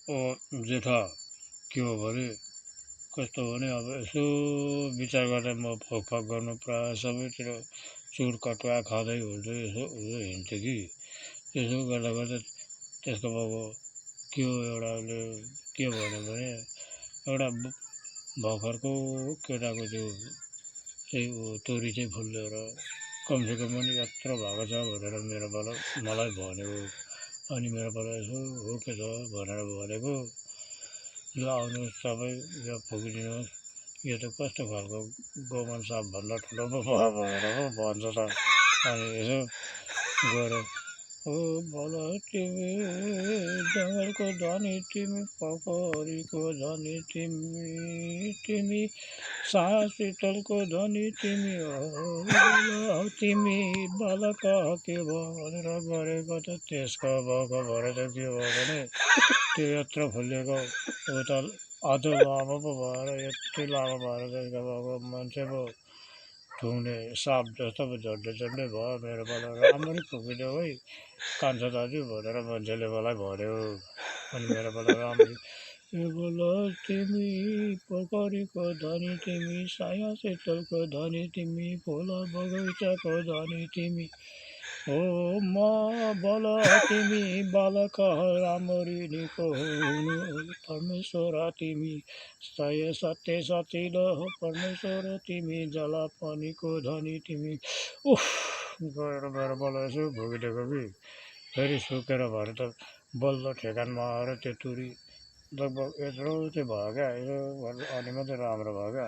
जेठा के हो भने कस्तो भने अब यसो विचार गर्दा म फकफक गर्नु प्रायः सबैतिर चुर कटुवा खाँदै हुँदै यसो हिँड्थेँ कि त्यसो गर्दा गर्दा त्यसको बाबु के हो एउटाले के भन्यो भने एउटा भर्खरको केटाको त्यो चाहिँ तोरी चाहिँ फुल्यो र कमसेकम पनि यत्रो भएको छ भनेर मलाई भनेको। अनि मेरो पालो यसो हो के छ भनेर भनेको ल आउनुहोस् सबै यो फुकिदिनुहोस् यो त कस्तो खालको गोमन सापभन्दा ठुलो पो भयो भनेर पो भन्छ त। अनि यसो गएर ओ भल तिमी जङ्गलको धनी तिमी पोखरीको धनी तिमी शीतलको धनी तिमी हो तिमी बालक के भनेर गरेको त त्यसको भएको भरे त के भयो भने त्यो यत्रो फुलेको उता अझ लामो पो भएर यति लामो भएर त्यसको भएको मान्छे पो ठुङ्ने साप जस्तो पो झन्डै झन्डै भयो। मेरो पालो राम्ररी फुकिदेऊ है कान्छा दाजु भनेर मान्छेले मलाई भन्यो। अनि मेरो पालो राम्ररी ए बोल तिमी पोखरीको धनी तिमी साया शीतलको धनी तिमी फुल बगैँचाको धनी तिमी हो म बोल तिमी बालक राम्ररी निको हुनु परमेश्वर तिमी सत्य सचिलो परमेश्वर तिमी जलपानीको धनी तिमी उफ गएर मेरो बल्ल यसो भुगिदिएको कि फेरि सुकेर भरे त बल्ल ठेगानमा आएर त्यो तुरी लगभग यत्रो चाहिँ भयो क्या यसो अनि मात्रै राम्रो भयो क्या।